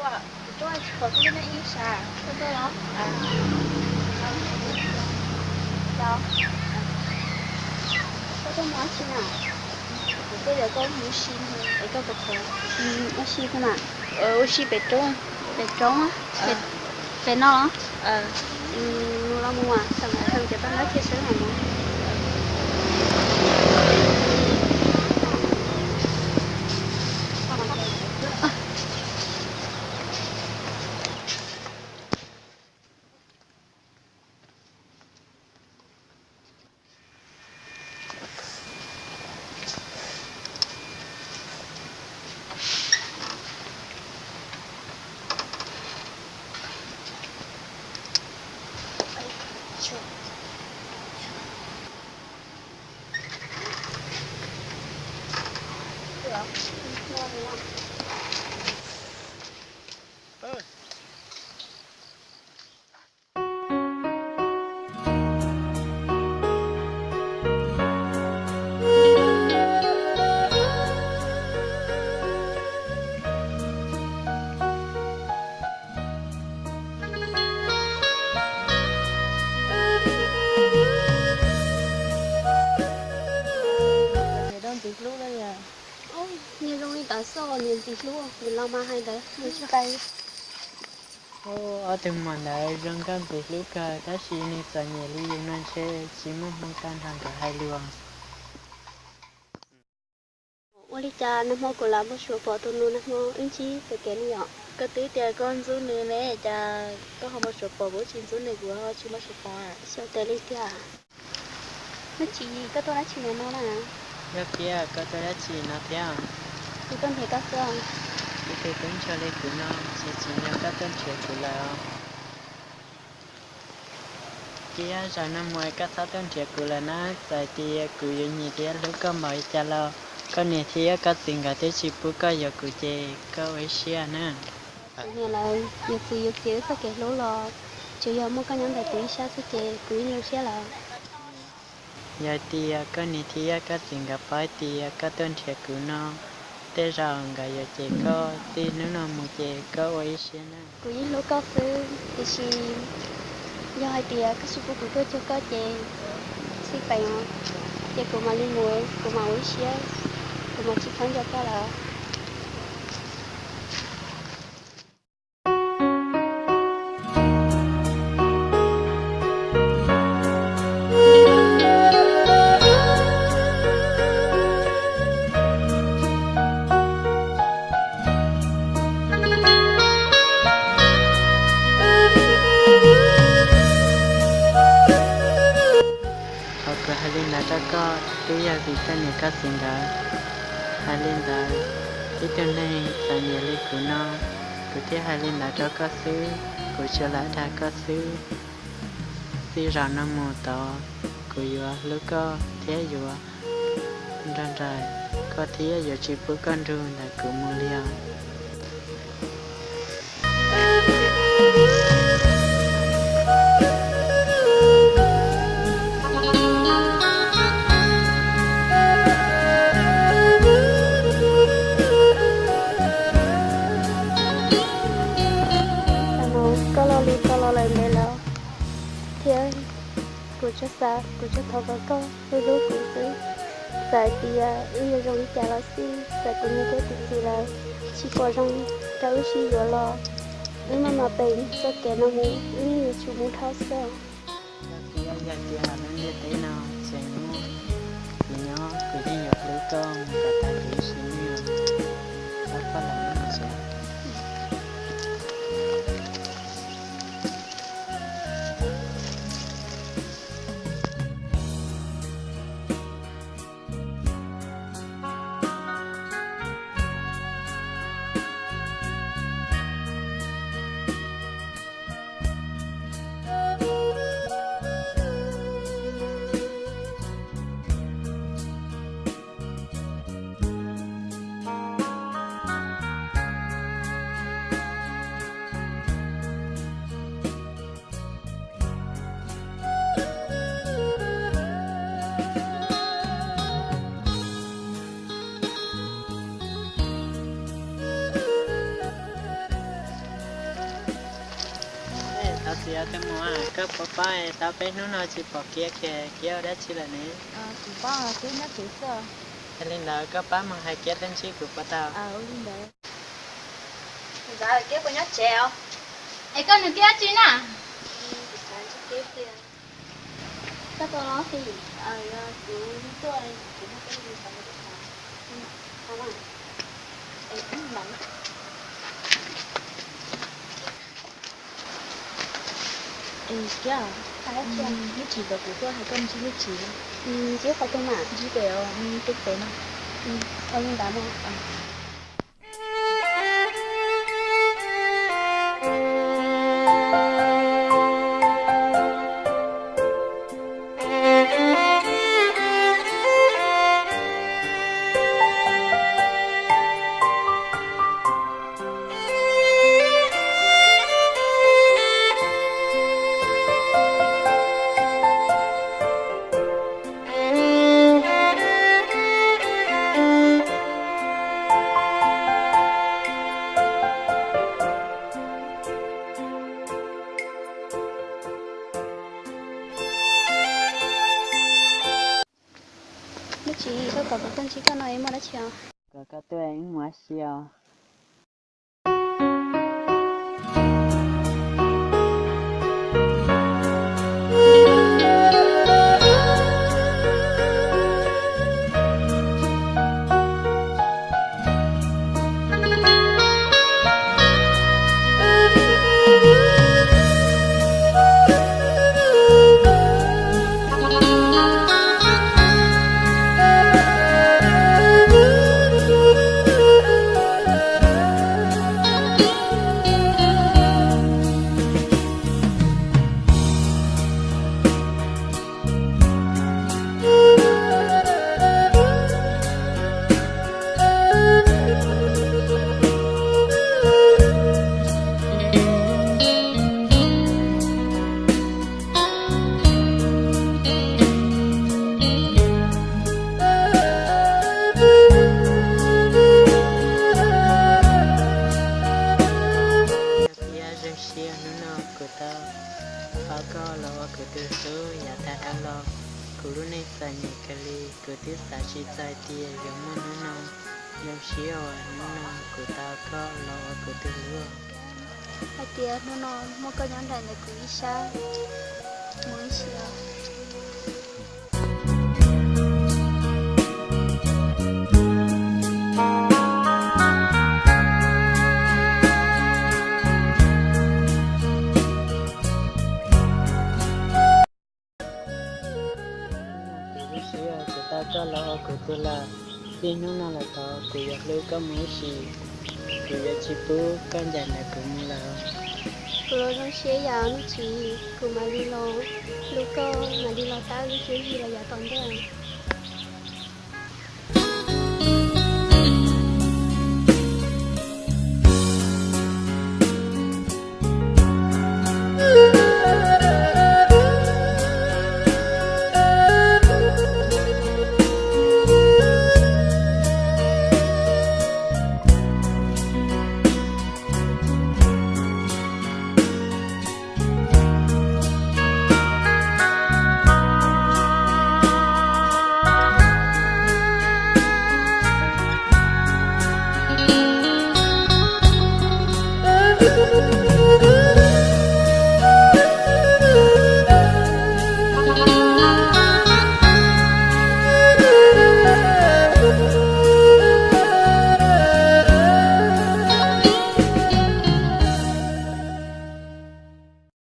Kuv tuaj tsis pom koj, koj ib sab koj tuaj los? Koj tuaj mus ua si na? Kuv tuaj yog koj mus ua si es koj puas khov? Ua si koj na? Ua si pem roob. Pem roob? Pem no los? Mus los mus as, thaum ntawd cov paj nab thiaj sawv los mus. Niag zoo li ntawd xwb, niag ntxim hlub, nws los mas hais ntawd nws tsis pais. Ob tug muam ntawd zoo nkauj ntxim hlub kawg tab sis nws txom nyem li yus no ntshe tsis muaj hmoo tau nrog nkawd hais lus. Ua li cas nag hmo kuv lam npau suav pom tus nus nag hmo wb ntsib txoj kev ne yom? Koj twb tias koj ntxub nws ne, cas koj ho npau suav pom, kuv tsis ntxub nws kuv ho tsis npau suav pom. Xyov tes li tiag. Hnub Tsis, koj tuaj dab tsi ntawm no na? Yog tiag koj tuaj dab tsi no thiab? Kuv tuaj nrhiav koj xwb. Ib tug tub ntsuag li kuv no tsis tsim nyog koj tuaj nrhiav kuv lawm. Thiab zaum no mus koj txhob tuaj nrhiav kuv lawm na, txawm tias kuv yuav nyiam thiab hlub koj npaum li cas los koj niam thiab koj txiv nkawd twb tsis pub koj yuav kuv ces koj ua ib siab na. Kuv niam lawv yus txwv yus txiv wb txoj kev hlub los tsuas yog muaj koj nyob ntawm kuv ib sab xwb ces kuv yeej zoo siab lawm. Yog tias koj niam thiab koj txiv nkawd paub tias koj tuaj nrhiav kuv no, tej zaum nkawd yuav cem koj, txij hnub no mus ces koj ua ib siab na. Kuv yeej hlub koj xwb, tiam sis yog hais tias koj tsis pub kuv tuaj cuag koj ces txij peem os, ces kuv mam li mus, kuv mam ua ib siab, kuv mam tsis txhob nco koj lawm. Thaum kuv hais li ntawd rau koj twb yog vim koj niam koj txiv nkawd hais li ntawd. Ib tug neeg txom nyem li kuv no, kuv thiaj hais li ntawd rau koj xwb, kuv tsuas lam dag koj xwb. Txij zaum no mus tod, kuv yuav hlub koj thiab yuav nrog nraim koj thiab yuav tsis pub koj nrug ntawm kuv mus li os. Koj los li koj los lawm ntev lawm thiab, kuv tsuas xav, kuv tsuas thov kom koj hlub hlub kuv xwb. Txawm tias wb yuav zoo li cas los xij, txawm kuv niam thiab kuv txiv lawv tsis pom zoo rau wb sib yuav los, wb maj mam pem txoj kev no mus, wb yeej yuav tsum mus dhau xwb. Yog tias lub ntiaj teb no tseem muaj kuv nyob, kuv yeej yuav hlub koj mus kom tas kuv lub sim neej. Pab koj los mus tsev. Yog tus muam, koj puas paub tau peb hnub no tsis pom Kiab kiag, Kiab ua dab tsi lawm ne? Kuv paub, Kiab nyob tsev xwb. Yog li ntawd koj pab mus hais Kiab tuaj ntsib kuv puas tau? Li ntawd. Ntxawm, Kiab puas nyob tsev os? Es koj nug Kiab dab tsi na? Koj tau los, kuv tuaj, kuv muaj teeb meem xav hais rau koj. Es Kiab, Nyiaj Tsis kom kuv tuaj hais koj ntsib Nyiaj Tsis. Ntsib qhov twg mas? Ntsib pem, ntsib pem no. Ua li ntawd mas. Nyiaj Tsis, koj kom kuv tuaj ntsib koj no es muaj dab tsi os? Kom koj tuaj wb mus ua si os. Thiab zoo siab hnub no kuv tau pom koj los ua kuv tus hlub yav tas dhau los. Kuv lub neej txom nyem kawg li, kuv twb xav tsis txog hais tias yuav muaj hnub no. Zoo siab uas hnub no kuv tau koj los ua kuv tus hlub. Hais tias hnub no muaj koj nyob nraim ntawm kuv ib sab, mus ib sab. Kuv lub siab kuv tau koj los ua kuv tus lawm. Txij hnub no lawm tod kuv yuav hlub koj mus ib sim, kuv yuav tsis pub koj ncaim ntawm kuv mus lawm. Kuv los zoo siab yam Nyiaj Tsis, kuv mam li los hlub koj, mam li los tab lub cuab yig los yav tom ntej.